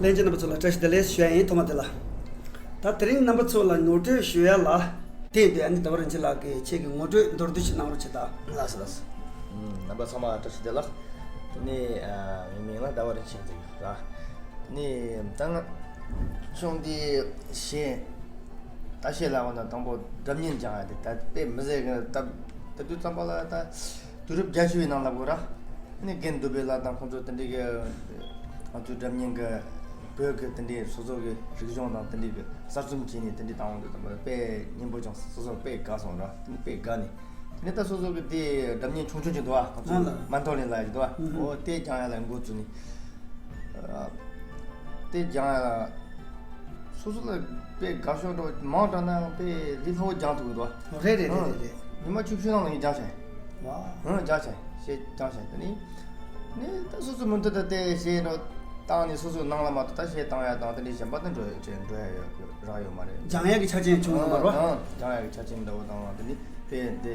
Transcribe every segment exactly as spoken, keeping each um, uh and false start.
ལྷན་རྒྱས་རྣམ་པ་ཚོ་ལ་བཀྲ་ཤིས་བདེ་ལེགས་ཞུ་ཡ་ཡིན། ཐོག་མ་དེ་ལ། ད་དེ་རིང་རྣམ་པ་ཚོ་ལ་ངོ་སྤྲོད་ཞུ་ཡ་ལ། དེ་དུས་ཨ་ནི་ཟླ་བ་རིན་ཆེན་ལགས་ཀྱིས་ཁྱེད་ཀྱི་ངོ་སྤྲོད་མདོར་བསྡུས་ཤིག་གནང་རོགས་བྱེད་དང་། ལགས་སོ་ལགས་སོ། ཨུམ། རྣམ་པ་ཚང་མ་བཀྲ་ཤིས་བདེ་ལེགས། དེ་ནས་ཨ་ངའི་མིང་ལ་ཟླ་བ་རིན་ཆེན་ཟེར་གི་ར། དེ་ནས་ད་ང་ཆུང་དུས་གཞས་ད་གཞས་ལ་འོ་ན་དང་པོ་སྒྲ་སྙན་སྦྱང་ཡ་དེ་ད་དཔེ་མི་ཟེར་གི། ད་ད་དུས་ཙམ་པ་ལ་ད། དུས་རབས་བརྒྱད་ཅུ་བའི་ནང་ལ་གོ་ར། ནི་རྒན་བདུད་བྷེ་ལགས་དང་ཁོང་ཚོ་དེ་འདྲའི་གི་ང་ཚོའི་སྒྲ་སྙན་གི་བོད་ཀྱི་དེ་འདྲའི་སོ་སོ་གི་རིག་གཞུང་དང་དེ་འདྲའི་གི་གསར་རྩོམ་བྱས་ནས་དེ་འདྲའི་བཏང་འོང་དུས་དང་པོ་དཔེ་སྙན་པོ་ཅང་སོ་སོ་དཔེ་དགའ་སོང་ར། དེ་ནི་དཔེ་དགའ་ནས་དེ་ནི་ད་སོ་སོ་གི་དེ་སྒྲ་སྙན་ཆུང་ཆུང་ཅིག་འདུག་ཨ། ཁོང་ཚོ་ཨང་ལ། མན་ཐོ་ལིན་ལགས་ཀྱི་འདུག་ཨ། ཨང་། འོ་དེ་སྦྱང་ཡ་ལ་འགོ་བཙུགས་ནས། ཨ། དེ་སྦྱང་ཡ་ལ། སོ་སོ་ལ་དཔེ་དགའ་ཤོས་འདྲ་བོ་མང་དྲགས་ན་ཡང་དཔེ་ལས་སླ་བོ་སྦྱང་ཐུབ་ཀྱི་འདུག་ཨ། རེད་རེད་རེད་རེད་རེད། ཉི་མ་བཅུ་བཞི་ནང་ལ་ངས་སྦྱངས་ཤག་ཨང་། སྦྱངས་ཤག་གཞས་སྦྱངས་ཤག་དེ་ནི། ནི་ད་སོ་སོ་མུ་མཐུད་དུ་དེ་གཞས་འདྲ་བོ་བཏང་ནས་སོ་སོ་ནང་ལ་མ་གཏོགས་ད་གཞས་བཏང་ཡ་དང་དེ་འདྲའི་གཞན་པ་དང་འགྲོ་ཡ་འགྲོ་ཡ་ཡོད་རག་ཡོད་མ་རེད། སྦྱང་ཡ་གི་ཆ་རྐྱེན་བྱུང་ཡོད་མ་རེད་བ། ཨང་། སྦྱང་ཡ་གི་ཆ་རྐྱེན་འདྲ་བོ་དང་དེ་ནི་དཔེ་དེ།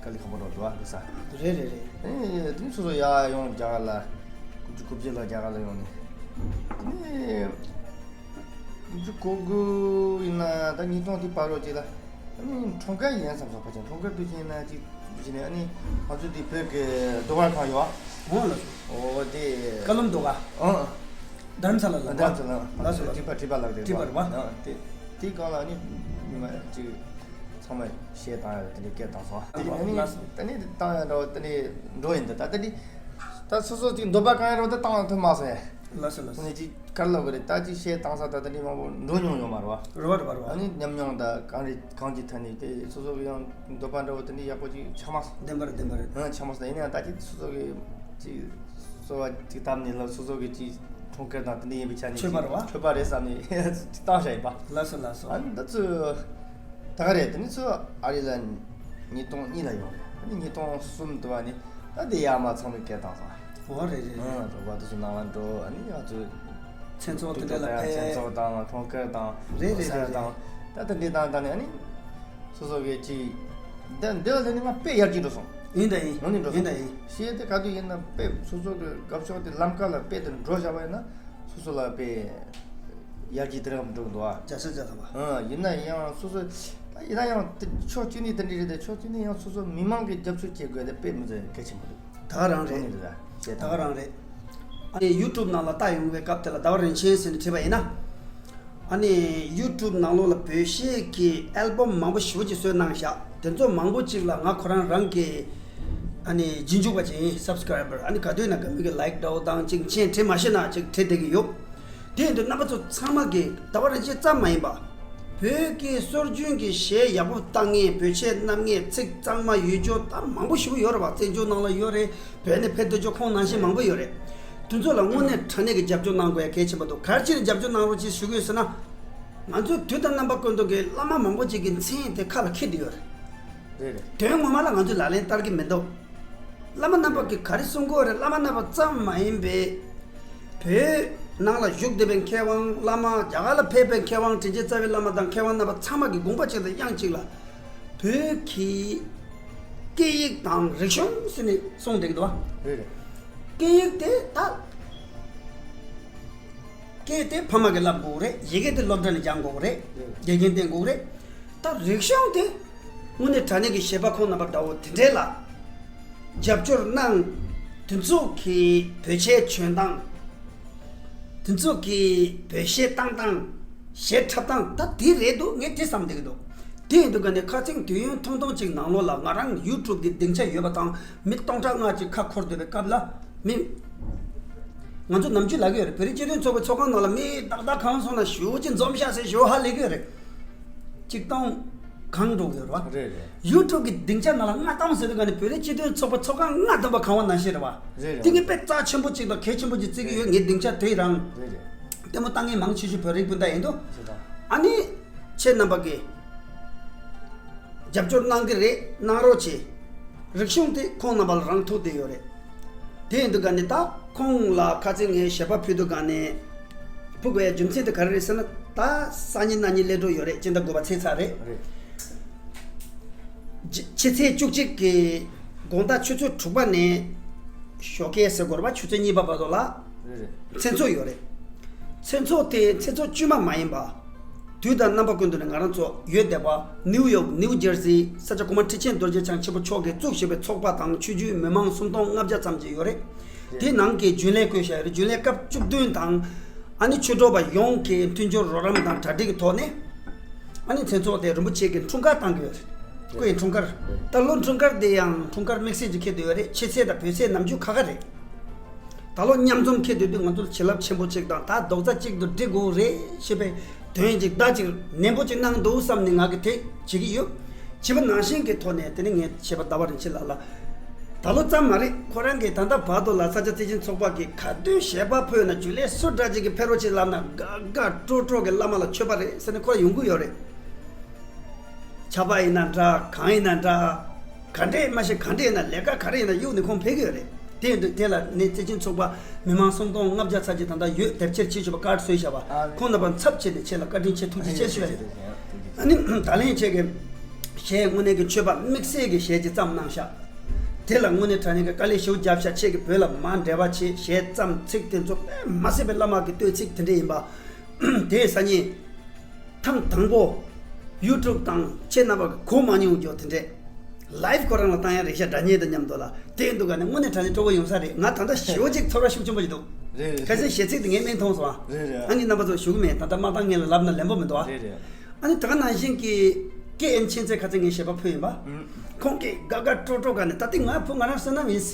དཀའ་ལས་ཁག་པོ་འདྲ་བོ་འདུག་ཨ། དེ་ས། རེད་རེད་རེད། ཨེ། དེ་ནི་སོ་སོ་ཡར་ཡོང་རྒྱ་གར་ལ། དགུ་བཅུ་གོ་བརྒྱད་ལ་རྒྱ་གར་ལ་ཡོང་ནས། དེ་ནི། དགུ་བཅུ་གོ་དགུ་ཡིན་ན་ད་ཉིས་སྟོང་དེ་བར་རོ་གཅིག་ལ། ཨ་ནི་འཁྲུངས་སྐར་ཡིན་བསམ་སོང་། ཕལ་ཆེར་འཁྲུངས་སྐར་དུས་ཆེན་ན་གཅིག་བྱས་ནས་ཨ་ནི་ང་ཚོ་དེ་བོད་ཀྱི་ཟློས་གར་ཁང་ཡོད་ཨ། འོ་ལགས་སོ། འོ་དེ། བཀའ་བློན་ཟློས་གར། ཨང་། རྡ་རམ་ས་ལ་ལ། རྡ་རམ་ས་ལ། ལགས་སོ་ལགས་སོ། ཊི་པ་ཊི་པ་ལགས་དེ། ཊི་པ་རེད་པ། ཨང་། དེ་དེའི་སྒང་ལ་ཨ་ནི་ཉི་མ་གཅིག་ཚང་མ་གཞས་བཏང་ཡ་དེ་འདྲའི་སྐད་བཏང་སོང་། ཨ། ཨ་ནི་ལགས་སོ། ད་ནི་བཏང་ཡ་འདྲ་བོ་དེ་ནི་འགྲོ་ཡིན་འདི་ད་ད་ནི་ད་སོ་སོ་གཅིག་འདོད་པ་གང་ཡང་རུང་དེ་བཏང་ཐུབ་མ་སོང་ཡ། ལགས་སོ་ལགས་སོ། ཨ་ནི་གཅིག་ག་རེ་ལབ་དགོས་རེད། ད་གཅིག་གཞས་བཏང་ས་ད་དེ་འདྲའི་མང་པོ་འགྲོ་མྱོང་ཡོད་མ་རེད་བ། རེད་བ་རེད་བ་རེད་བ། ཨ་ནི་ཉམས་མྱོང་ད་གང་རེད་གང་གི་ཐད་ནས་དེ་སོ་སོ་གི་ཡང་འདོད་པ་འདྲ་བོ་དེ་འདྲའི་ཡག་པོ་གཅིག་ཆགས་མ་སོང་། བདེན་པ་རེད་བདེན་པ་རེད། ཨ། ཆགས་མ་སོང་། ད་ཡིན་ན་ཡང་ད་གཅིག་སོ་སོ་གི་གཅིག་གསོལ་བ་གཅིག་བཏབ་ནས་ལ་སོ་སོ་གི་གཅིག་འཁྲུངས་སྐར་དང་དེ་འདྲ་ཡིན་པའི་ཆ་ནས། མཆོད་པ་རེད་བ། མཆོད་པ་རེད་བསམ་ནས་བཏང་བཞག་ཡིན་པ། ལགས་སོ་ལགས་སོ། ཨ་ནི་ད་ཚོ་ད་ག་རེད། དེ་ནི་ཚོ་ཨ་རི་ལ་ཉིས་སྟོང་གཉིས་ལ་ཡོང་རེད། ཨ་ནི་ཉིས་སྟོང་གསུམ་དུ་བ་ནི་ད་དེ་ཡར་མར་ཚང་མས་སྐད་བཏང་སོང་། འོ་རེད་རེད་རེད། ཨ། རོགས་པ་དེ་ཚོ་ནང་ལ་འགྲོ། ཨ་ནི་ང་ཚོ་མཚན་ཚོགས་དེ་འདྲ་ལ་ཕེབས། མཚན་ཚོགས་དང་འཁྲུངས་སྐར་དང་། རེད་རེད་རེད་རེད། ད་དེ་འདྲ་བཏང་བཏང་ནས་ཨ་ནི། སོ་སོ་གི་ཅིག་འདི་འདི་ལ་ནི་ང་དཔེ་ཡར་རྒྱས་འགྲོ་སོང་། ཡིན་ད་ཡིན། ངོ་ནས་འགྲོ་ཡིན་སོང་། ད་ཡིན། གཞས་དེ་ག་དུས་ཡིན་ན་དཔེ་སོ་སོ་གི་དགའ་ཕྱོགས་དེ་ལམ་ཁ་ལ་དཔེ་དེ་འགྲོ་བཞག་པ་ཡིན་ན་སོ་སོ་ལ་དཔེ་ཡར་རྒྱས་དེ་རང་འགྲོ་གི་འདུག་ཨ། བརྒྱ་ཆ་བརྒྱ་ཐམ་པ། ཨ། ཡིན་ན་ཡང་སོ་སོ་ད་ཡིན་ན་ཡང་དེ་ཕྱོགས་གཅིག་ནས་དེ་འདྲ་རེད་དེ། ཕྱོགས་གཅིག་ནས་ཡང་སོ་སོ་མི་མང་གི་རྒྱབ་སྐྱོར་བྱེད་དགོས་དེ་དཔེ་མི་ཚད་གལ་ཆེན་པོ་འདུག་ད་ག་རང་རེད། ངོ་ནས་རེད་ད། གཞས་ད་ག་རང་རེད། ཨ་ནི་ཡུ་ཊུབ་ནང་ལ་ལྟ་ཡོང་བའི་སྐབས་དེ་ལ་ཟླ་བ་རིན་ཆེན་ཟེར་ནས་བྲིས་པ་ཡིན་ན། ཨ་ནི་ཡུ་ཊུབ་ནང་ལོགས་ལ་བོད་གཞས་ཀྱི་ཨལ་བམ་མང་པོ་ཞེ་པོ་ཅིག་བཟོས་གནང་བཞག་དེ་ཚོ་མང་པོ་ཅིག་ལ་ང་ཁོ་རང་རང་གི་ཨ་ནི་རྗེས་འཇུག་པ་ཅིག་ཡིན། སབ་སི་ཀ་རའི་བར། ཨ་ནི་ག་དུས་ན་ག་མི་གི་ལའིཀ་འདྲ་བོ་དང་ཅིག་མཆན་བྲིས་མ་ཤེས་ན་ཅིག་བྲིས་བསྡད་ཀྱི་ཡོད། དེ་ཡིན་དུས་རྣམ་པ་ཚོ་ཚང་མ་གིས་ཟླ་བ་རིན་ཆེན་ཙམ་མ་ཡིན་པ། བོད་ཀྱི་སྲོལ་རྒྱུན་གྱི་གཞས་ཡག་པོ་བཏང་མཁན། བོད་ཆས་བསྣམས་མཁན། ཚིག་གཙང་མ་ཡོད་ཅོག་ད་མང་པོ་ཞེ་པོ་ཡོད་རེད་བ། བཙན་བྱོལ་ནང་ལ་ཡོད་རེད། བོད་ནས་ཕེབས་བསྡད་ཅོག་ཁོང་ནང་བཞིན་མང་པོ་ཡོད་རེད། དེ་ཚོ་ལ་དངོས་གནས་དྲང་གནས་ཀྱི་རྒྱབ་སྐྱོར་གནང་དགོས་ཡ་གལ་ཆེན་པོ་འདུག་ག་རེ་བྱས་ནས་རྒྱབ་སྐྱོར་གནང་རོགས་ཅེས་ཞུ་གི་ཡོད་ཟེར་ན། ང་ཚོས་དུས་དང་རྣམ་པ་ཀུན་ཏུ་གི་བླ་མ་མང་པོ་ཅིག་གི་མཚན་དེ་ཁ་ལ་འཁྱེར་བསྡད་ཡོད་རེད། རེད་རེད། དོན་ངོ་མ་ལ་ང་ཚོས་ལག་ལེན་བསྟར་གྱི་མི་འདུག་བླ་མ་རྣམ་པ་གིས་ག་རེ་གསུང་གི་ཡོད་རེད། བླ་མ་རྣམ་པ་ཙམ་མ་ཡིན་པའི་བོད་ནང་ལ་བཞུགས་བསྡད་པའི་མཁས་དབང་བླ་མ། རྒྱ་གར་ལ་ཕེབས་པའི་མཁས་དབང་དྲིན་ཅན་རྩ་བའི་བླ་མ་དང་མཁས་དབང་རྣམ་པ་ཚང་མ་གི་དགོངས་པ་གཅིག་དང་དབྱངས་གཅིག་ལ། བོད་ཀྱི་སྐད་ཡིག་དང་རིག་གཞུང་ཟེར་ནས་གསུངས་བསྡད་ཀྱི་འདུག་བ། རེད་རེད། སྐད་ཡིག་དེ་ད། སྐད་དེ་ཕ་མ་གིས་བསླབ་དགོས་རེད། ཡི་གེ་དེ་སློབ་གྲྭ་ནས་སྦྱང་དགོས་རེད། རེད། དགེ་རྒན་བསྟེན་དགོས་རེད། ད་རིག་གཞུང་དེ་དངོས་གནས་དྲང་གནས་ཀྱི་གཞས་པ་ཁོང་རྣམ་པ་འདྲ་བོ་དེ་འདྲས་ལ་རྒྱབ་སྐྱོར་གནང་། དེ་ཚོ་གི་བོད་ཆས་གྱོན་སྟངས། དེ་ཚོ་གི་བོད་གཞས་བཏང་སྟངས། གཞས་འཁྲབ་སྟངས་ད་དེ་རེད་འདུག་ངས་དེ་བསམ་བསྡད་ཀྱི་འདུག་དེ་ཡིན་དུས་ག་ནས་ཁ་སང་དུས་ཡུན་ཐུང་ཐུང་ཅིག་ནང་ལོགས་ལ་ང་རང་ཡུ་ཊུབ་གི་སྡིངས་ཆ་ཡོད་པ་དང་མི་སྟོང་ཕྲག་ལྔ་ཅིག་ཁ་འཁོར་སྡོད་པའི་སྐབས་ལ་མི། ང་ཚོ་ནམ་རྒྱུན་ལབ་ཀྱི་ཡོད་རེད། བོད་རིགས་སྤྱི་མཐུན་ཚོགས་པའི་ཚོགས་ཁང་ནང་ལ་མི་ཏག་ཏག་གང་སོང་ན་ཞེ་པོ་ཅིག་འཛོམས་ཤག་ཟེར་ཞེ་པོ་ཧ་ལས་ཀྱི་ཡོད་རེད། ཅིག་སྟོང་གང་འགྲོ་གི་ཡོད་རེད་བ། རེད་རེད། ཡུ་ཊུབ་གི་སྡིངས་ཆ་ནང་ལ་ལྔ་སྟོང་ཟེར་དུས་ག་ནས་བོད་རིགས་སྤྱི་མཐུན་ཚོགས་པ་ཚོགས་ཁང་ལྔ་སྟོང་པ་གང་བ་ནང་བཞིན་རེད་བ། རེད་རེད། དེ་གི་དཔེ་རྩ་ཆེན་པོ་ཅིག་དང་གལ་ཆེན་པོ་ཅིག་བརྩི་གི་ཡོད། ངས་སྡིངས་ཆ་དེ་རང་རེད་རེད། ལྟད་མོ་ལྟ་མཁན་མང་ཆེ་ཤོས་བོད་རིགས་སྤུན་ཟླ་ཡིན་འདུག་རེད་ད། ཨ་ནི་ཁྱེད་རྣམ་པ་གིས་རྒྱབ་སྐྱོར་གནང་གི་རེད། གནང་རོགས་བྱེད། རིག་གཞུང་དེ་ཁོང་རྣམ་པ་ལ་རང་ཐུག་བསྡད་ཡོད་རེད། དེ་ཡིན་དུས་ག་ནས་ད་ཁོང་ལ་ཁ་སང་ངས་ཞལ་པར་ཕུལ་དུས་ག་ནས་ཕུལ་དགོས་ཡ་རྒྱུ་མཚན་དེ་ག་རེ་རེད་ཟེར་ན། ད་སང་ཉིན་གནངས་ཉིན་སླེབས་འགྲོ་ཡོད་རེད། སྤྱི་ཟླ་དགུ་པ་ཚེས་ཚར་རེད། རེད། ཕྱི་ཚེས་བཅུ་གཅིག་གི་དགོང་དག་ཆུ་ཚོད་དྲུག་པ་ནས་ཞོགས་ཀས་ཟེར་དགོས་རེད་པ། ཆུ་ཚོད་གཉིས་པ་བར་དུ་ལ། རེད་རེད། མཚན་ཚོགས་ཡོད་རེད། མཚན་ཚོགས་དེ་མཚན་ཚོགས་དཀྱུས་མ་མ་ཡིན་པ། དུས་དང་རྣམ་པ་ཀུན་ཏུ་ནས་ང་རང་ཚོ་ཡོད་བསྡད་པ་ནིའུ་ཡོག་ནིའུ་ཇར་སི་ས་སྐྱ་གོང་མ་ཁྲི་ཆེན་རྡོ་རྗེ་འཆང་ཆེན་པོ་མཆོག་གིས་བཙུགས་བཞིན་པའི་ཚོགས་པ་དང་ཆོས་བརྒྱུད་མི་མང་སུམ་སྟོང་ལྔ་བརྒྱ་ཙམ་ཅིག་ཡོད་རེད། དེའི་ནང་གི་རྒྱུན་ལས་བསྐོས་བཞག་ཡོད་རེད། རྒྱུན་ལས་སྐབས་བཅུ་བདུན་དང་། ཨ་ནི་ཆོས་གྲོགས་པ་ཡོངས་ཀྱི་མཐུན་སྦྱོར་རོགས་རམ་དང་གྲ་སྒྲིག་གི་ཐོག་ནས། ཨ་ནི་མཚན་ཚོགས་དེ་རིན་པོ་ཆེ་གི་འཁྲུངས་སྐར་བཏང་གི་ཡོད་རེད། སྐུ་ཡི་འཁྲུངས་སྐར། ད་ལོ་འཁྲུངས་སྐར་དེ་ཡང་འཁྲུངས་སྐར་དམིགས་བསལ་ཅིག་འཁེལ་བསྡད་ཡོད་རེད། ཕྱི་ཚེས་དང་བོད་ཚེས་ནམ་རྒྱུན་ཁ་ཁ་རེད། ད་ལོ་མཉམ་འཛོམས་འཁེལ་བསྡད་དུས་ང་ཚོར་བྱིན་རླབས་ཆེན་པོ་ཅིག་དང་ད་རྡོག་རྩ་གཅིག་ཏུ་སྒྲིལ་དགོས་རེད་ཞེས་པའི་དོན་ཅིག་བརྡ་ཅིག་ནན་པོ་ཅིག་གནང་འདུག་བསམ་ནས་ང་གིས་དེ་བྱེད་ཀྱི་ཡོད། བྱིས་པ་ནང་བཞིན་གྱི་ཐོག་ནས་དེ་ནི་ངས་བྱས་པ་ཟླ་བ་རིན་ཆེན་ལགས་ལ། ད་ལོ་ཙམ་མ་རེད། ཁོ་རང་གིས་ད་ལྟ་བར་དུ་ལ་ས་སྐྱ་བརྩེ་ཆེན་ཚོགས་པ་གིས་ག་དུས་ཞལ་པར་ཕུལ་ན་རྒྱུན་ལས་སུ་འདྲ་ཅིག་གིས་ཕེབས་རོགས་བྱེད་ལབ་ན་དགའ་དགའ་སྤྲོ་སྤྲོ་གི་བླ་མ་ལ་མཆོད་པ་རེད་ཟེར་ནས་ཁོ་ཡོང་གི་ཡོད་རེད། ཆར་པ་ཡིན་ན་འདྲ། གངས་ཡིན་ན་འདྲ། ག་འདྲས་མ་ཤེས། ག་འདྲས་ཡིན་ན་ལས་ཀ་ག་རེ་ཡིན་ན་གཡུག་ནས་ཁོང་ཕེབས་ཀྱི་ཡོད་རེད། དེ་ཡིན་དུས་དེ་ལ་ནི་བརྩེ་ཆེན་ཚོགས་པ་མི་མང་སུམ་སྟོང་ལྔ་བརྒྱ་ཚར་གྱི་ད་ལྟ་ཡོད། དེབ་ཆེར་ཆེ་ཞུ་བ་ཀར་བཟོས་བཞག་པ། ཨ། ཁོང་རྣམ་པ་ཚབ་བྱས་ནས་ཁྱེད་ལ་བཀའ་དྲིན་ཆེ་ཐུགས་རྗེ་ཆེ་ཞུ་ཡ་ཡིན། ཨ་ནི་ད་ལན་ཁྱེད་ཀྱི་གཞས་དངོས་གནས་ཀྱི་མཆོད་པ་དམིགས་བསལ་གྱི་གཞས་ཅིག་བརྩམས་གནང་ཤག་དེ་ལ་དངོས་གནས་དྲང་གནས་ཀྱི་དཀའ་ལས་ཞེ་པོ་བརྒྱབ་ཤག་ཁྱེད་ཀྱི་བོད་ལ་མ་འབྲེལ་བ་བྱེད། གཞས་བརྩམས། ཚིག་དེ་ཚོ་དཔེ་མ་སྲིད་པའི་བླ་མ་གི་བསྟོད་ཚིག་དེ་འདྲས་ཡིན་པ། དེའི་སང་ཉིན། ཐེངས་དང་པོ། ཡུ་ཊུབ་དང་ཁྱེད་རྣམ་པ་གིས་གོ་མ་མྱོང་རྒྱུ་དེ་འདྲས། ལའིབ་ཁོ་རང་ལ་བཏང་ཡ་རེད་ཤག་སྒྲ་སྙན་དང་མཉམ་དུ་ལ། དེ་འདུག་ག་ནས་དངོས་གནས་དྲང་གནས་སྤྲོ་པོ་ཡོང་ས་རེད། ང་ད་ལྟ་ཞེ་པོ་ཅིག་ཚོར་བ་ཤུགས་ཆེན་པོ་ཞིག་འདུག་རེད་རེད། ཁ་སང་གཞས་ཚིག་དེ་ངས་སྨན་མཐོང་སོང་ཨ། རེད་རེད། ཨ་ནི་རྣམ་པ་ཚོ་ཞུ་གི་མེད། ད་ལྟ་མ་བཏང་སྔོན་ལ་ལབ་ན་ལན་པོ་མི་འདུག་ཨ། རེད་རེད། ཨ་ནི་ད་ག་ནང་བཞིན་གྱི་ཀེ་ཨེན་མཁྱེན་བརྩེ་ཁ་སང་ངས་གཞས་པ་ཕུལ་ཡིན་པ། ཨུམ། ཁོང་གིས་དགའ་དགའ་སྤྲོ་སྤྲོ་ག་ནས་ད་ལྟ་ང་བུ་ང་རང་བསོད་ནམས་ཡིན།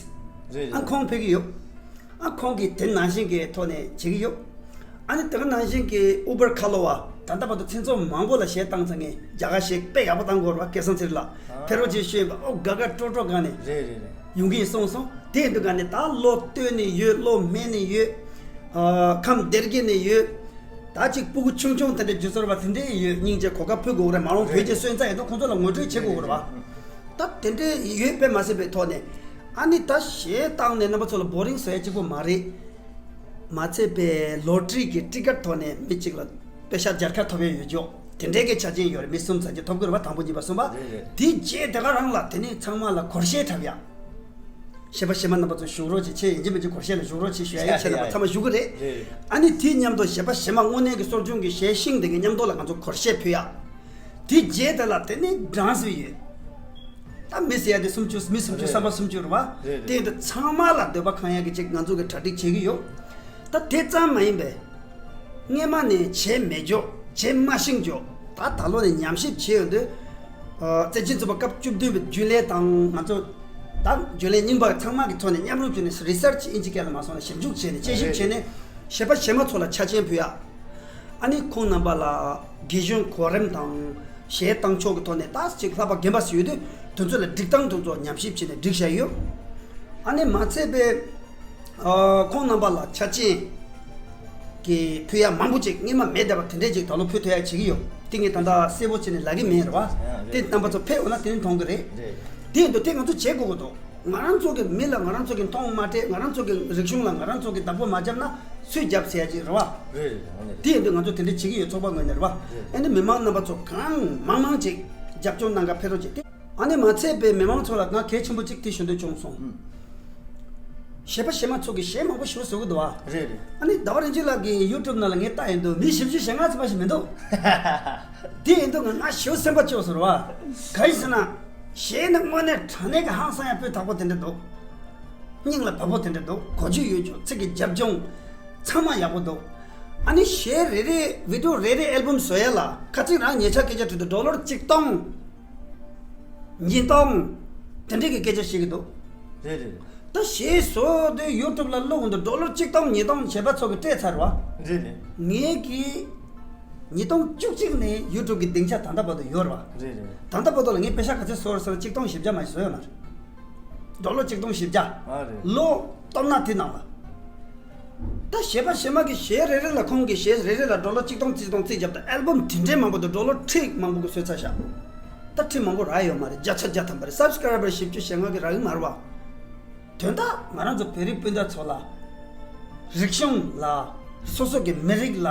རེད་རེད། ཨ་ཁོང་ཕེབས་ཀྱི་ཡོད། ཨ་ཁོང་གིས་དེ་ནང་བཞིན་གྱི་ཐོག་ནས་བྱེད་ཀྱི་ཡོད། ཨ་ནི་དེ་ག་ནང་བཞིན་གྱི་ཨུ་བར་ཁ་ལོ་བ་ད་ལྟ་བར་དུ་མཚན་ཚོགས་མང་པོ་ལ་གཞས་བཏང་ཚར་མཁན། རྒྱ་གར་གཞས་དཔེ་ཡག་པོ་བཏང་གི་ཡོད་རེད་པ། སྐལ་བཟང་ཚེ་རིང་ལགས། ཨ། ཕེབས་རོགས་བྱེད་ཞུས་པ། ཨོ་དགའ་དགའ་སྤྲོ་སྤྲོ་ག་ནས། རེད་རེད་རེད། ཡོང་གི་ཡིན་གསུངས་སོང་། དེ་ཡིན་དུས་ག་ནས་ད་བློ་གཏོད་ནས་ཡོད། བློ་སྨན་ནས་ཡོད། ཨ་ཁམས་བདེ་སྐྱིད་ནས་ཡོད། ད་ཅིག་སྤུ་གུ་ཆུང་ཆུང་དེ་འདྲའི་རྒྱུ་ཚོར་བ་དེ་འདྲའི་ཡོད། སྙིང་རྗེ་གོ་སྐབས་ཕུལ་དགོས་རེད། མ་འོངས་བོད་ཀྱི་སོན་རྩ་ཡིན་དུས་ཁོང་ཚོ་ལ་ངོ་སྤྲོད་བྱེད་དགོས་རེད་པ། ད་དེ་འདྲའི་ཡོད་པས་མ་ཟད་པའི་ཐོག་ནས། ཨ་ནི་ད་གཞས་བཏང་ནས་རྣམ་པ་ཚོ་ལ་བོ་རིང་བཟོ་ཡ་གཅིག་པོ་མ་རེད། མ་ཚད་པའི་ལོ་ཊ་རི་གི་ཊི་ཀེ་ཊི་ཐོག་ནས་མི་གཅིག་ལ་པེ་ཤག་བརྒྱ་ཁ་ཐོབ་ཡ་ཡོད་ཅོག་དེ་འདྲའི་གི་ཆ་རྐྱེན་ཡོད་རེད། མི་གསུམ་ཙམ་གྱིས་ཐོབ་ཀྱི་རེད་པ། དང་པོ་གཉིས་པ་གསུམ་པ། རེད་རེད། དེ་རྗེས་དེ་ག་རང་ལ་དེ་ནས་ཚང་མ་ལ་སྒོར་གཞས་འཁྲབ་ཡ། གཞས་པ་གཞས་མ་རྣམ་པ་ཚོ་བཞུགས་རོགས་བྱེད། ཁྱེད་ཡིན་གཅིག་མིན་གཅིག་སྒོར་གཞས་ལ་བཞུགས་རོགས་བྱེད་ཞུ་ཡ་ཡིན། ཁྱེད་རྣམ་པ་ཚང་མ་བཞུགས་ཀྱི་རེད། རེད་རེད། ཨ་ནི་དེའི་མཉམ་དུ་གཞས་པ་གཞས་མ་དངོས་གནས་ཀྱི་གསོ་སྦྱོང་གི་གཞས་ཤིང་དེ་གི་མཉམ་དུ་ལ་ང་ཚོ་སྒོར་གཞས་ཕུལ་ཡ། དེ་རྗེས་དེ་ལ་དེ་ནས་སྦྲང་སི་ཡོད། ད་མི་ཟེར་ཡ་དེ་སུམ་ཅུ། མི་སུམ་ཅུ། རེད། བསམ་པ་སུམ་ཅུ་རེད་པ། རེད་རེད། དེ་ཡིན་དུས་ཚང་མ་ལ་འདོད་པ་ཁེངས་ཡ་གི་ཅིག་ང་ཚོ་གི་གྲ་སྒྲིག་བྱེད་ཀྱི་ཡོད། ད་དེ་ཙམ་མ་ཡིན་པས། སྔས་མ་ནས་བྱས་མེད་ཅོག་བྱས་མ་ཤེས་ཅོག་ད་ད་ལོ་ནས་ཉམས་ཞིབ་བྱས་ཡོང་དུས། ཨ་བརྩེ་ཆེན་ཚོགས་པ་སྐབས་བཅུ་བདུན་པའི་རྒྱུན་ལས་དང་ང་ཚོ་ད་རྒྱུན་ལས་རྙིང་པ་ཚང་མ་གི་ཐོག་ནས་མཉམ་རུབ་བྱས་ནས་རི་སར་ཆི་ཨིན་ཇི་སྐད་ལ་མ་སོང་ན་ཞིབ་འཇུག་བྱས་ནས་དཔྱད་ཞིབ་བྱས་ནས་གཞས་པ་གཞས་མ་ཚོ་ལ་ཆ་རྐྱེན་ཕུལ་ཡ། ཨ་ནི་ཁོང་རྣམ་པ་ལ་དགེ་གཞོན་གོ་རིམ་དང་གཞས་བཏང་ཕྱོགས་ཀྱི་ཐོག་ནས་ད་ཅིག་ལྷག་པ་རྒན་པ་ཞིག་ཡོད་དུས་དེ་ཚོ་ལ་སྒྲིག་སྟངས་དེ་ཚོ་ཉམས་ཞིབ་བྱས་ནས་སྒྲིག་བཞག་ཡོད། ཨ་ནི་མ་ཚད་པའི། ཨ་ཁོང་རྣམ་པ་ལ་ཆ་རྐྱེན་གྱི་ཕུལ་ཡ་མང་པོ་ཅིག་སྔས་མ་མེད་བསྡད་པ་དེ་འདྲས་ཅིག་ད་ལོ་ཕུལ་ཐུབ་ཡ་བྱེད་ཀྱི་ཡོད། དེ་ངས་ད་ལྟ་གསལ་པོ་བྱས་ནས་ལབ་ཀྱི་མེད་རེད་པ། ཨ་རེད། དེ་རྣམ་པ་ཚོ་ཕེབས་འོང་ན་དེ་ནས་མཐོང་གི་རེད། རེད། དེ་ཡིན་དུས་དེ་ང་ཚོ་བྱེད་དགོས་ཀྱི་འདུག་ང་རང་ཚོ་གི་མི་ལ་ང་རང་ཚོ་གི་མཐོང་མ་སྤྲད། ང་རང་ཚོ་གི་རིག་གཞུང་ལ་ང་རང་ཚོ་གི་བདག་པོ་མ་བརྒྱབ་ན་སུས་རྒྱབ་ཟེར་ཡ་ཅིག་རེད་པ། རེད་རེད། དེ་ཡིན་དུས་ང་ཚོ་དེ་འདྲ་བྱེད་ཀྱི་ཡོད། ཚོགས་པ་ངོས་ནས་རེད་པ། རེད། ཨ་ནི་མི་མང་རྣམ་པ་ཚོ་གང་མང་མང་ཅིག་རྒྱབ་སྐྱོར་གནང་ག་ཕེབས་རོགས་བྱེད་དེ། ཨ་ནི་མ་ཚད་པའི་མི་མང་ཚོ་ལ་ང་གལ་ཆེན་པོ་གཅིག་དེ་ཞུ་འདོད་བྱུང་སོང་། ཨུམ། གཞས་པ་གཞས་མ་ཚོ་གིས་གཞས་མང་པོ་ཞེ་པོ་བཟོ་གི་འདུག་པ། རེད་རེད། ཨ་ནི་ཟླ་བ་རིན་ཆེན་ལགས་ཀྱི་ཡུ་ཊུབ་ནང་ལ་ངས་ལྟ་ཡིན་དུས་མི་བཞི་བཅུ་ཞེ་ལྔ་ཙམ་ཞིག་མི་འདུག་དེ་ཡིན་དུས་ང་ང་ཞེ་པོ་སེམས་པ་སྐྱོ་སོང་རེད་པ། གང་ཡིན་ཟེར་ན། གཞས་ནི་དངོས་གནས་དྲང་གནས་ཀྱི་ཧང་སང་ཡ་སྤུས་དག་པོ་དེ་འདྲ་འདུག་སྙིང་ལ་བབ་པོ་དེ་འདྲ་འདུག་གོ་རྒྱུ་ཡོད་རྒྱུ། ཚིག་གི་རྒྱབ་ལྗོངས་ཚང་མ་ཡག་པོ་འདུག་ཨ་ནི་གཞས་རེ་རེ་བི་ཌི་ཡོ་རེ་རེ་ཨལ་བམ་བཟོ་ཡ་ལ་ཁ་ཚིག་རང་ཉེ་ཆར་སྐད་ཆ་དྲིས་དུས་ཌོ་ལར་གཅིག་སྟོང་། ཉིས་སྟོང་། དེ་འདྲས་ཀྱི་སྐད་ཆ་བཤད་ཀྱི་འདུག་རེད་རེད། ད་གཞས་བཟོ་དུས་ཡུ་ཊུབ་ལ་བླུག་འདུག་ཌོ་ལར་གཅིག་སྟོང་ཉིས་སྟོང་གཞས་པ་ཚོ་གིས་སྤྲད་ཚར་བ། རེད་རེད། ངས་ཀྱིས་ཉིས་སྟོང་བཅུ་གཅིག་ནས་ཡུ་ཊུབ་ཀྱི་སྡིངས་ཆ་ད་ལྟ་བར་དུ་ཡོད་རེད་པ། རེད་རེད། ད་ལྟ་བར་དུ་ལ་ངས་པེ་ཤག་ག་ཚོད་བཟོ་རེད་ཟེར་ན་གཅིག་སྟོང་བཞི་བརྒྱ་མ་ཞིག་བཟོ་ཡོད་མ་རེད། ཌོ་ལར་གཅིག་སྟོང་བཞི་བརྒྱ། ཨ་རེད། ལོ་སྟོང་ན་དེ་ནང་ལ། ད་གཞས་པ་གཞས་མ་གི་གཞས་རེ་རེ་ལ་ཁོང་གི་གཞས་རེ་རེ་ལ་ཌོ་ལར་གཅིག་སྟོང་གཅིག་སྟོང་རྩིས་བརྒྱབ་དང་ཨལ་བམ་དེ་འདྲའི་མང་པོ་དང་ཌོ་ལར་ཁྲི་མང་པོ་གི་བཟོས་ཚར་ཤག་ད་ཁྲི་མང་པོ་རག་ཡོད་མ་རེད། བརྒྱ་ཆ་བརྒྱ་ཐམ་པ་རེད། སབ་སི་ཀ་རའི་བར་བཞི་བཅུ་ཞེ་ལྔ་གི་རག་གི་མ་རེད་པ། དོན་དག་ང་རང་ཚོ་བོད་རིགས་སྤུན་ཟླ་ཚོ་ལ། རིག་གཞུང་ལ། སོ་སོ་གི་མི་རིགས་ལ།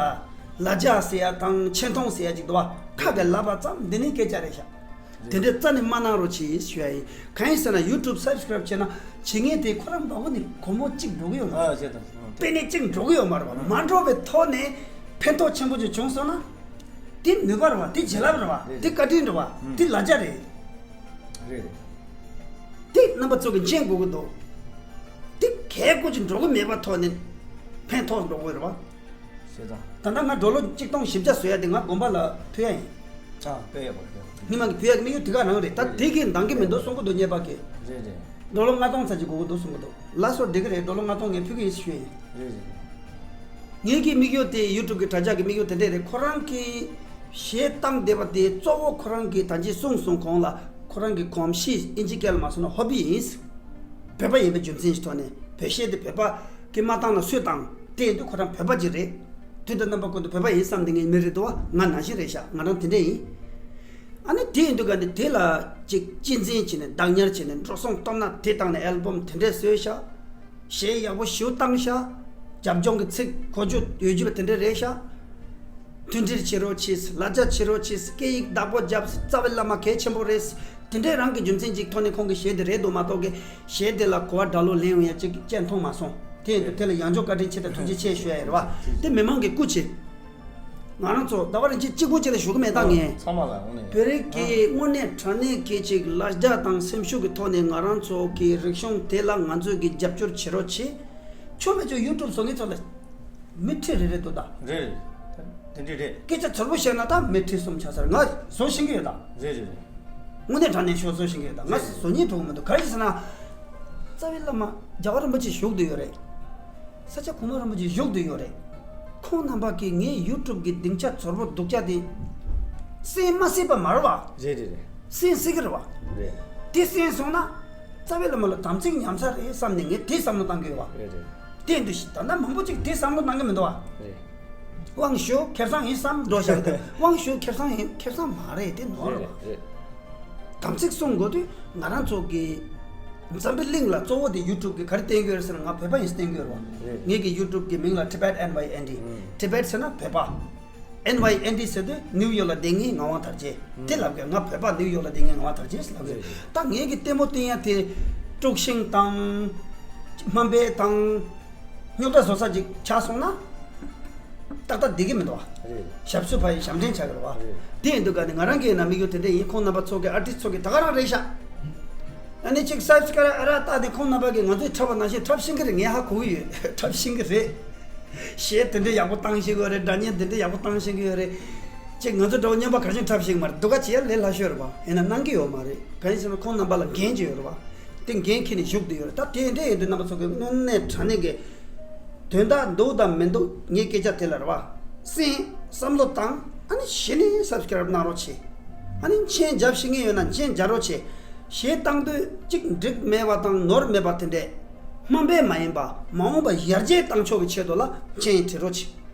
ལ་རྒྱ་ཟེར་ཡ་དང་ཆེ་མཐོང་ཟེར་ཡ་ཅིག་འདུག་པ། ཁ་གི་ལབ་པ་ཙམ་འདི་ནི་སྐད་ཆ་རེད་ཤག་དེ་འདྲའི་རྩ་ནས་མ་གནང་རོགས་གྱིས་ཞུ་ཡ་ཡིན། གང་ཡིན་ཟེར་ན་YouTube subscribe་བྱས་ན་བྱེད་མཁན་དེ་ཁོ་རང་འབའ་བོ་ནི་སྒོར་མོ་གཅིག་འགྲོ་གི་ཡོད་མ་རེད། ཨ་བྱས་དང་། དཔེ་ནི་གཅིག་འགྲོ་གི་ཡོད་མ་རེད་བ། མ་འགྲོ་བའི་ཐོག་ནས་ཕན་ཐོགས་ཆེན་པོ་ཅིག་བྱུང་སོང་ན། དེ་ནུས་པ་རེད་བ། དེ་བྱིན་རླབས་རེད་བ། རེད། དེ་བཀའ་དྲིན་རེད་བ། ཨུམ། དེ་ལ་རྒྱ་རེད། རེད་རེད། དེ་རྣམ་པ་ཚོ་གི་མཁྱེན་དགོས་ཀྱི་འདུག་དེ་གལ་དགོས་ཀྱི་འགྲོ་གི་མེད་པ་ཐོག་ནས་ཕན་ཐོགས་འགྲོ་དགོས་རེད་བ། ཞེས་དང་། ད་ལྟ་ང་ཌོ་ལར་གཅིག་སྟོང་བཞི་བརྒྱ་བཟོ་ཡ་དེ་ང་དགོན་པ་ལ་ཕུལ་ཡ་ཡིན། ཨ་ཕུལ་ཡ་པ་ཕུལ་ཡ། མི་མང་གི་ཕུལ་ཡ་གི་དམིགས་ཡུལ་དེ་ག་རང་རེད། ད་དེ་གི་འདང་གི་མི་འདུག་གསུང་གི་འདུག་གཉེར་པ་གི། རེད་རེད། ཌོ་ལར་ལྔ་སྟོང་ཙམ་ཅིག་དགོས་ཀྱི་འདུག་གསུང་གི་འདུག་ལགས་སོ། འགྲིག་གི་རེད། ཌོ་ལར་ལྔ་སྟོང་ངས་ཕུལ་གི་ཡིན་ཞུས་ཡིན། རེད་རེད། ངེད་ཀྱི་དམིགས་ཡུལ་དེ་ཡུ་ཊུབ་ཀྱི་དྲ་རྒྱ་གི་དམིགས་ཡུལ་དེ་འདྲས་རེད། ཁོ་རང་གི་གཞས་བཏང་བསྡད་པ་དེ་གཙོ་བོ་ཁོ་རང་གི་ད་གིན་གསུངས་སོང་གོང་ལ། ཁོ་རང་གི་གོམས་གཤིས་ཨིན་ཇི་སྐད་ལ་མ་སོང་ན་ཧོ་བི་ཡིན། བོད་པ་ཡིན་པའི་རྒྱུ་མཚན་ཞིག་ཐོག་ནས་བོད་གཞས་དེ་བོད་པ་གིས་མ་བཏང་ན་སུས་བཏང་། དེ་ཡིན་དུས་ཁོ་རང་བོད་པ་ཅིག་རེད། དུས་དང་རྣམ་པ་ཀུན་ཏུ་བོད་པ་ཡིན་བསམ་དེ་ངའི་མི་རེད་འདུག་བ། ང་ནང་བཞིན་རེད་ཤག་ང་རང་དེ་འདྲས་ཡིན། ཨ་ནི་དེ་ཡིན་དུས་ག་ནས་དེ་ལ་ཅིག་གཅེས་འཛིན་བྱས་ནས་བདག་ཉར་བྱས་ནས་འགྲོ་སོང་བཏོན་ན་དེ་བཏང་ནས་ཨལ་བམ་དེ་འདྲས་བཟོས་ཤག་གཞས་ཡག་པོ་ཞེ་པོ་བཏང་ཤག་རྒྱབ་ལྗོངས་ཀྱི་ཚིག་གོ་རྒྱུ་ཡོད་རྒྱུ་བ་དེ་འདྲས་རེད་ཤག་མཐུན་སྒྲིལ་བྱེད་རོགས་གྱིས། ལ་རྒྱ་བྱེད་རོགས་གྱིས། སྐད་ཡིག་བདག་པོ་རྒྱབ། རྩ་བའི་བླ་མ་གལ་ཆེན་པོ་རེད། དེ་འདྲས་རང་གི་རྒྱུ་མཚན་ཅིག་ཐོག་ནས་ཁོང་གི་གཞས་དེ་རེད་འདུག་མ་གཏོགས་གི་གཞས་དེ་ལ་གོ་བ་འདྲ་ལོག་ལེན་ཡོང་ཡ་ཅིག་ཅེས་མཐོང་མ་སོང་། དེ་ཡིན་དུས་དེ་ལ་ཡང་བསྐྱར་བཀའ་དྲིན་ཆེ་དང་ཐུགས་རྗེ་ཆེ་ཞུ་ཡ་ཡིན་རེད་བ། དེ་མི་མང་གི་སྐུ་མཁྱེན། ང་རང་ཚོ་ཟླ་བ་རིན་ཆེན་གཅིག་པོ་ཅིག་ལ་ཞུ་གི་མེད་ད་ངས། ཚང་མ་ལ་འོང་ནས། བོད་རིགས་ཀྱི་དངོས་གནས་དྲང་གནས་ཀྱི་ཅིག་ལ་རྒྱ་དང་སེམས་ཤུགས་ཀྱི་ཐོག་ནས་ང་རང་ཚོ་གི་རིག་གཞུང་དེ་ལ་ང་ཚོས་ཀྱི་རྒྱབ་སྐྱོར་བྱེད་རོགས་བྱེད། ཆོ་མེད་ཆོ་ཡུ་ཊུབ་བཟོ་མཁན་ཚོ་ལ་མི་ཁྲི་རེ་རེ་འདུག་ད། རེད་རེད། དེ་འདྲས་རེད། སྐད་ཆ་ཚུར་པོ་བཤད་ན་ད་མི་ཁྲི་གསུམ་ཆགས་ཚར། ང་བཟོ་ཤེས་ཀྱི་ཡོད་ད། རེད་རེད་རེད། དངོས་གནས་དྲང་གནས་ཆོ་བཟོ་ཤེས་ཀྱི་ཡོད་ད། ང་རེད་རེད། བཟོ་སྙིང་བྲོ་གི་མི་འདུག་ག་རེ་ཟེར་ན། རྩ་བའི་བླ་མ་རྒྱལ་བ་རིན་པོ་ཆེ་བཞུགས་བསྡད་ཡོད་རེད། ས་སྐྱ་གོང་མ་རིན་པོ་ཆེ་བཞུགས་བསྡད་ཡོད་རེད། ཁོང་རྣམ་པ་གིས་ངའི་ཡུ་ཊུབ་ཀྱི་སྡིངས་ཆ་ཚོར་པོ་སྡུག་ཅག་དེ་གསན་མ་གསན་པ་མ་རེད་བ། རེད་རེད་རེད། གསན་སྲིད་ཀྱི་རེད་བ། རེད། དེ་གསན་སོང་ན་རྩ་བའི་བླ་མ་ལ་དམ་ཚིག་ཉམས་ས་རེད་བསམ་ནས་ངས་དེ་བསམ་བློ་བཏང་གི་ཡོད་བ། རེད་རེད། དེ་འདི་ཞིག་ད་ལྟ་མང་པོ་ཅིག་དེ་བསམ་བློ་བཏང་གི་མི་འདུག་བ། རེད། དབང་ཞུ་ཁེ་བཟང་ཡིན་བསམ་འགྲོ་བཞག་གི་འདུག་དབང་ཞུ་ཁེ་བཟང་ཡིན་ཁེ་བཟང་མ་རེད་དེ་ནོར་རེད་རེད། དམ་ཚིག་སྲུང་དགོས་དུས་ང་རང་ཚོ་གི་འཛམ་བུའི་གླིང་ལ་གཙོ་བོ་དེ་ཡུ་ཊུབ་གི་ག་རེ་བསྟན་གྱི་ཡོད་རེད་ཟེར་ན། ང་བོད་པ་ཡིན་བསྟན་གྱི་ཡོད་རེད་བ། རེད། ངེད་ཀྱི་ཡུ་ཊུབ་གི་མིང་ལ་Tibet N Y N D། ཨུམ། Tibet ཟེར་ན་བོད་པ། N Y N D ཟེར་དུས་ནིའུ་ཡོག་ལ་བསྡད་མཁན་ངག་དབང་དར་རྒྱས། ཨུམ། དེ་ལབ་གི། ང་བོད་པ་ནིའུ་ཡོག་ལ་བསྡད་མཁན་ངག་དབང་དར་རྒྱས་ལབ་གི། རེད། ད་ངེད་ཀྱི་ལྟད་མོ་བསྟན་ཡ་དེ་དཀྲུག་ཤིང་དང་དམའ་འབེབས་དང་རྙོག་དྲ་བཟོ་ས་ཅིག་ཆགས་སོང་ན། ཏག་ཏག་བསྡད་ཀྱི་མི་འདུག་བ། རེད། ཞབས་སུ་ཕ་ཡི་ཞབས་འདྲེན་བྱ་དགོས་རེད་བ། རེད། དེ་ཡིན་དུས་ག་ནས་ང་རང་གི་ཡིན་ན་དམིགས་ཡུལ་དེ་འདྲ་ཡིན། ཁོང་རྣམ་པ་ཚོ་གི་ཨར་ཊིསི་ཚོ་གི་ད་ག་རང་རེད་ཤག་ཨ་ནི་ཅིག་སབ་སི་ཀ་རབ་ཨ་ར་བཏགས་ནས་ཁོང་རྣམ་པ་གི་ང་ཚོའི་འཁྲབ་པ་ནང་བཞིན་འཁྲབ་ཤེས་ཀྱི་རེད། ངས་ཧ་གོ་གི་ཡོད། འཁྲབ་ཤེས་ཀྱི་རེད། གཞས་དེ་འདྲ་ཡག་པོ་བཏང་ཤེས་ཀྱི་ཡོད་རེད། སྒྲ་སྙན་དེ་འདྲ་ཡག་པོ་བཏང་ཤེས་ཀྱི་ཡོད་རེད། ཅིག་ང་ཚོ་འདྲ་བོ་རྔོན་པ་ག་རེ་བྱས་འཁྲབ་ཤེས་ཀྱི་མ་རེད། སྡུག་ག་བྱེད་ཡ་ལས་སླ་ཤོས་རེད་བ། ཡིན་ན་གནང་གི་ཡོད་མ་རེད། གང་ཡིན་ཟེར་ན་ཁོང་རྣམ་པ་ལ་འགན་ཅིག་ཡོད་རེད་བ། དེ་འགན་འཁྱེར་ནས་བཞུགས་བསྡད་ཡོད་རེད། ད་དེ་འདྲ་ཡིན་དུས་རྣམ་པ་ཚོ་གི་དངོས་གནས་དྲང་གནས་ཀྱི་དོན་དག་འདུག་དང་མི་འདུག་ངའི་སྐད་ཆ་དེ་ལ་རེད་བ། གསན། བསམ་བློ་བཏང་། ཨ་ནི་གཞི་ནས་སབ་སི་ཀ་རབ་གནང་རོགས་བྱེད། ཨ་ནི་མཆན་རྒྱབ་ཤེས་མཁན་ཡོད་ན་མཆན་རྒྱག་རོགས་བྱེད། གཞས་བཏང་དུས་གཅིག་འགྲིག་མེད་པ་དང་ནོར་མེད་པ་དེ་འདྲས་དམའ་འབེབས་མ་ཡིན་པ་མ་འོངས་པ་ཡར་རྒྱས་བཏང་ཕྱོགས་ཀྱི་ཆེད་དུ་ལ་མཆན་བྲིས་རོགས་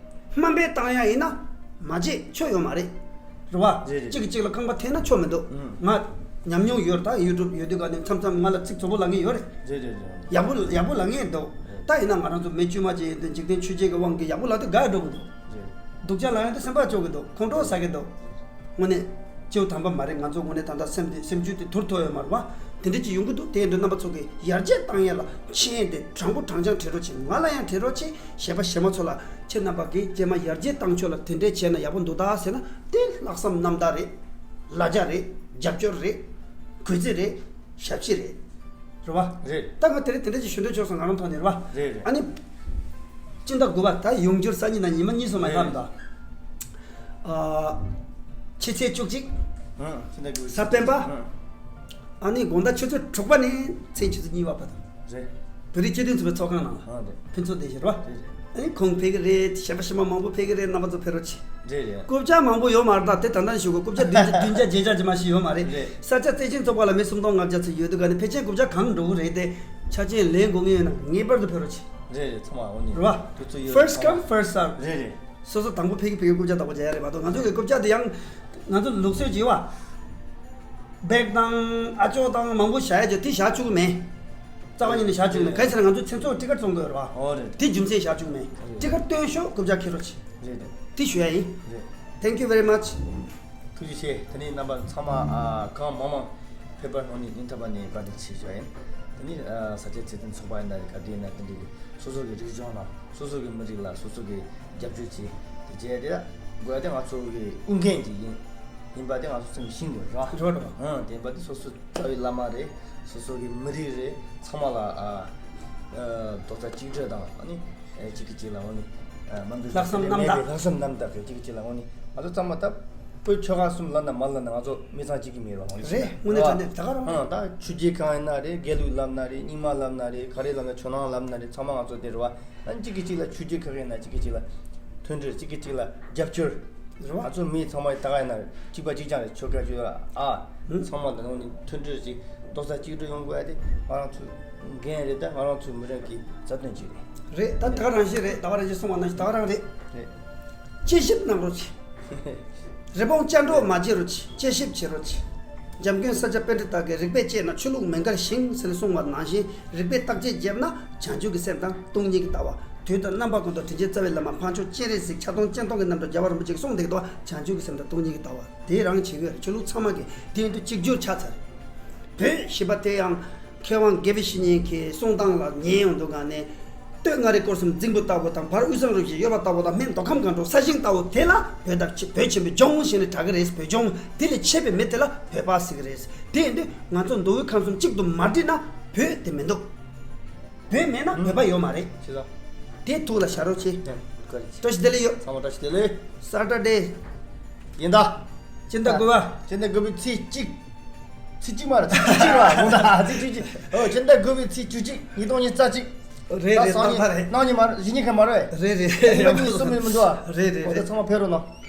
བྱེད། དམའ་འབེབས་བཏང་ཡ་ཡིན་ན་མ་བརྗེད་ཆོ་ཡོད་མ་རེད། རེད་བ། རེད་རེད། གཅིག་གིས་གཅིག་ལ་རྐང་པ་འཐེན་ན་ཆོ་མི་འདུག་ཨུམ། ང་ཉམས་མྱོང་ཡོད་རེད། ད་ཡུ་ཊུབ་ཡོད་དུས་ག་ནས་མཚམས་མཚམས་ང་ལ་ཚིག་རྫོབ་པོ་ལབ་མཁན་ཡོད་རེད། རེད་རེད་རེད། ཡག་པོ་ཡག་པོ་ལབ་མཁན་འདུག་རེད། ད་ཡིན་ན་ང་རང་ཚོ་མི་དཀྱུས་མ་ཅིག་ཡིན་དུས་འཇིག་རྟེན་ཆོས་བརྒྱད་ཀྱི་དབང་གིས་ཡག་པོ་ལབ་དུས་དགའ་འགྲོ་གི་འདུག་རེད། སྡུག་ཅག་ལབ་ཡོང་དུས་སེམས་པ་སྐྱོ་གི་འདུག་ཁོང་ཁྲོ་ཟ་གི་འདུག་དངོས་གནས་སྐྱེ་བོ་དམ་པ་མ་རེད། ང་ཚོ་དངོས་གནས་ད་ལྟ་སེམས་དེ་སེམས་རྒྱུད་དེ་དུར་ཐོག་ཡོད་མ་རེད་བ། དེ་འདྲ་ཅིག་ཡོང་གི་འདུག་དེ་འདྲ་རྣམ་པ་ཚོ་གིས་ཡར་རྒྱས་བཏང་ཡ་ལ་མཆན་དེ་དྲང་པོ་དྲང་རྐྱང་བྲིས་རོགས་བྱེད། ང་ལ་ཡང་བྲིས་རོགས་བྱེད། གཞས་པ་གཞས་མ་ཚོ་ལ་ཁྱེད་རྣམ་པ་གིས་རྗེས་མ་ཡར་རྒྱས་བཏང་ཕྱོགས་ལ་དེ་འདྲས་བྱས་ན་ཡག་པོ་འདུག་ད་ཟེར་ན་དེ་ལྷག་བསམ་རྣམ་དག་རེད། ལ་རྒྱ་རེད། རྒྱབ་སྐྱོར་རེད། གུས་བརྩི་རེད། ཞབས་ཕྱི་རེད། རེད་བ། རེད། ད་ང་དེ་རིང་དེ་འདྲ་ཅིག་ཞུ་འདོད་བྱུང་སོང་། ང་རང་ཐོག་ནས་རེད་བ། རེད་རེད། ཨ་ནི། སྤྱི་ཟླ་དགུ་པ་ད་ཡོང་འགྱུར་སང་ཉིན་དང་ཉི་མ་གཉིས་སུ་མ་ཡོང་ད། ཨ། ཕྱི་ཚེས་བཅུ་གཅིག་ཨ། སྤྱི་ཟླ་དགུ་པའི་གཟའ་སྤེན་པ། ཨ། ཨ་ནི་དགོང་དག་ཆུ་ཚོད་དྲུག་པ་ནས་མཚན་ཆུ་ཚོད་གཉིས་པ་བར་དུ། རེད། བོད་རིགས་སྤྱི་མཐུན་ཚོགས་པའི་ཚོགས་ཁང་ནང་ལ། ཨ་རེད། ཕུན་ཚོགས་སྡེ་བཞི་རེད་བ། རེད་རེད། ཨ་ནི་ཁོང་ཕེབས་ཀྱི་རེད། གཞས་པ་གཞས་མ་མང་པོ་ཕེབས་ཀྱི་རེད། རྣམ་པ་ཚོ་ཕེབས་རོགས་གྱིས། རེད་རེད། རྐུབ་བཀྱག་མང་པོ་ཡོད་མ་རེད། ད་དེ་ད་ལྟ་ཞུ་གོ་རྐུབ་བཀྱག་བདུན་བརྒྱ་བདུན་བརྒྱ་བརྒྱད་བརྒྱ་ཅིག་མ་ཞིག་ཡོད་མ་རེད། རེད། ས་སྐྱ་བརྩེ་ཆེན་ཚོགས་པ་ལ་མི་སུམ་སྟོང་ལྔ་བརྒྱ་ཙམ་ཡོད་དུས་ག་ནས་ཕལ་ཆེར་རྐུབ་བཀྱག་གང་འགྲོ་གི་རེད་དེ། ཆ་རྐྱེན་ལེན་དགོས་ངེས་ཡོད་ན་ངེས་པར་དུ་ཕེབས་རོགས་གྱིས། རེད་རེད། ཚང་མ་འོ་ནི། རེད་བ། དུས་ཚོད་ཡོད། First come, first serve། རེད་རེད། སོ་སོ་དང་པོ་ཕེབས་ཀྱི་ཕེབས་ཀྱི་རྐུབ་བཀྱག་བདག་པོ་བྱ་ཡ་རེད་མ་གཏོགས། ང་ཚོ་གི་རྐུབ་བཀྱག་དེ་ཡང་ང་ཚོ་ལུགས་སྲོལ་གྱི་བ། སྦེག་དང་ཨ་ཅོ་དང་མང་པོ་བཞག་ཡ་ཅིག་དེ་བཞག་བཅུག་གི་མེད། རྩ་བ་ཉིད་ནས་བཞག་བཅུག་མེད། གང་ཡིན་ཟེར་ན་ང་ཚོ་མཚན་ཚོགས་ཊི་ཀེཊ་བཙོང་དགོས་རེད་བ། ཨོ་རེད། དེ་རྒྱུ་མཚན་བཞག་བཅུག་མེད། རེད། ཊི་ཀེཊ་སྟོན་ཤོག་རྐུབ་བཀྱག་འཁྱེར་རོགས་གྱིས། རེད་རེད། དེ་ཞུ་ཡ་ཡིན། རེད། Thank you very much། ཐུགས་རྗེ་ཆེ། དེ་ནས་རྣམ་པ་ཚང་མ་ཨ་གང་མང་མང་ཕེབས་པར་ངོས་ནས་སྙིང་ཐག་པ་ནས་བཀའ་དྲིན་ཆེ་ཞུ་ཡིན། དེ་ནས་ཨ་ས་སྐྱ་ཚེ་བརྟན་ཚོགས་པ་ཡིན་ན་རེད། ག་དེ་ཡིན་ན་དེ་འདྲའི་གི་སོ་སོ་གི་རིག་གཞུང་དང་སོ་སོ་གི་མི་རིགས་ལ་སོ་སོ་གི་རྒྱབ་སྐྱོར་བྱེད། དེ་བྱས་དེ་དགོས་དེ་ང་ཚོ་གི་དབུ་འགན་ཅིག་ཡིན། ཡིན་པ་དེ་ང་ཚོ་ཚང་གིས་ཤེས་དགོས་རེད་བ། རེད་བ། ཨང་། དེ་ཡིན་པ་དེ་སོ་སོ་རྩ་བའི་བླ་མ་རེད། སོ་སོ་གི་མི་རིགས་རེད། ཚང་མ་ལ་ཨ་ཨ་རྡོག་རྩ་གཅིག་སྒྲིལ་དང་ཨ་ནི་ཨ་གཅིག་གིས་གཅིག་ལ་འོ་ནི་ཨ་མ་འདུ་ལྷག་བསམ་རྣམ་དག་མེད་པའི་ལྷག་བསམ་རྣམ་དག་གིས་གཅིག་གིས་གཅིག་ལ་འོ་ནི་ང་ཚོ་ཚང་མ་ད་བོད་ཆོལ་ཁ་གསུམ་ལབ་ན་མ་ལབ་ན་ང་ཚོ་མི་ཚང་གཅིག་གི་མི་རེད་བ། འོ་ནི་རེད། དངོས་གནས་དྲང་གནས་ད་ག་རང་རེད། ཨང་། ད་ཆོས་བརྒྱུད་གང་ཡིན་ན་རེད། དགེ་ལུགས་ལབ་ན་རེད། རྙིང་མ་ལབ་ན་རེད། ག་རེ་ལབ་ན་ཆོས་ནང་ལབ་ན་རེད། ཚང་མ་ང་ཚོ་དེ་རེད་བ། ཨ་གཅིག་གིས་གཅིག་ལ་ཆོས་བརྒྱུད་ཁག་ཡིན་ན་གཅིག་གིས་གཅིག་ལ་མཐུན་སྒྲིལ། གཅིག་གིས་གཅིག་ལ་རྒྱབ་སྐྱོར། རེད་བ། ང་ཚོ་མི་ཚང་མ་ད་ག་ཡིན་ན་གཅིག་པ་གཅིག་རྐྱང་རེད། ཆོལ་ཁ་ཆོས་ལ་ཨ། ཨུ། ཚང་མ་ད་ནང་ནས་མཐུན་སྒྲིལ་ཅིག་རྡོག་རྩ་གཅིག་སྒྲིལ་ཡོང་དགོས་ཡ་དེ་ང་རང་ཚོའི་འགན་རེད། ད་ང་རང་ཚོའི་མི་རིགས་ཀྱི་རྩ་དོན་ཅིག་རེད། རེད། ད་ད་ག་རང་བཞིན་རེད། ད་ག་རང་བཞིན་གསུངས་པ་ནང་བཞིན་ད་ག་རང་རེད། རེད། དཔྱད་ཞིབ་གནང་རོགས་གྱིས། རི་བོང་ཅལ་འདྲོགས་མ་བྱེད་རོགས་གྱིས། དཔྱད་ཞིབ་བྱེད་རོགས་གྱིས། འཇམ་མགོན་ས་སྐྱ་པཎྜི་ཏ་གིས་རིག་པས་དཔྱད་ན་ཆོས་ལུགས་མི་འགལ་ཞིང་ཟེར་ནས་གསུངས་པ་ནང་བཞིན་རིག་པས་བརྟག་དཔྱད་བརྒྱབ་ན་བྱང་ཆུབ་ཀྱི་སེམས་དང་སྟོང་ཉིད་ཀྱི་ལྟ་བ། དུས་དང་རྣམ་པ་ཀུན་ཏུ་དྲིན་ཅན་རྩ་བའི་བླ་མ་འཕགས་མཆོག་སྤྱན་རས་གཟིགས་ཕྱག་སྟོང་སྤྱན་སྟོང་གི་རྣམ་གྲོལ་རྒྱལ་བ་རིན་པོ་ཆེས་གསུངས་བསྡད་ཀྱི་འདུག་བ། བྱང་ཆུབ་ཀྱི་སེམས་དང་སྟོང་ཉིད་ཀྱི་ལྟ་བ་དེ་རང་བྱེད་དགོས་རེད། ཆོས་ལུགས་ཚང་མ་གིས་དེ་ཡིན་དུས་གཅིག་གྱུར་ཆགས་ཚར་རེད། བོད་ཞེས་པ་དེ་ཡང་མཁས་དབང་དགེ་བའི་བཤེས་གཉེན་གྱི་གསུང་སྟངས་ལ་ཉན་ཡོང་དུས་གང་ནས། སྟོད་མངའ་རིས་སྐོར་གསུམ་རྫིང་བུ་ལྟ་བུ་དང་། བར་དབུས་གཙང་རུ་བཞི་གཡོ་བ་ལྟ་བུ་དང་། སྨད་མདོ་ཁམས་སྒང་དྲུག་ས་ཞིང་ལྟ་བུ་དེ་ལ་བོད་དང་བོད་ཆེན་པོའི་ལྗོངས་ཞེས་ནས་གྲགས་ཀྱི་རེད། བོད་ལྗོངས་དེ་ལས་ཆད་པའི་མི་དེ་ལ་བོད་པ་ཟེར་གྱི་རེད། དེ་ཡིན་དུས་ང་ཚོ་མདོ་དབུས་ཁམས་གསུམ་གཅིག་ཏུ་མ་བསྒྲིལ་ན་བོད་དེ་མི་འདུག་བོད་མེད་ན་བོད་པ་ཡོད་མ་རེད། ཤེས་སོང་། དེ་ཐུགས་ལ་བཞག་རོགས་གྱིས། ཡ། བཀའ་དྲིན་ཆེ། བཀྲ་ཤིས་བདེ་ལེགས་ཡོད། ཚང་མ་བཀྲ་ཤིས་བདེ་ལེགས། ས་ཊར་ཌེ། ཡིན་ད། སྤྱི་ཟླ་དགུ་པ། སྤྱི་ཟླ་དགུ་པའི་ཚེས་གཅིག་ཚེས་གཅིག་མ་རེད། ཚེས་གཅིག་ར། ཚེས་བཅུ་གཅིག་ཨོ། སྤྱི་ཟླ་དགུ་པའི་ཚེས་བཅུ་གཅིག་ཉིས་སྟོང་ཉི་ཤུ་རྩ་གཅིག་རེད་རེད། ད་སང་ཉིན་རྟག་པར་རེད། གནངས་ཉིན་མ་རེད། གཞེས་ཉིན་ཁ་མ་རེད། རེད་རེད། ཉི་མ་གཉིས་གསུམ་ཡིན་མི་འདུག་ཨ། རེད་རེད་ཨོ། ད་རེད། ཚང་མ་ཕེབས་རོགས་གནང་།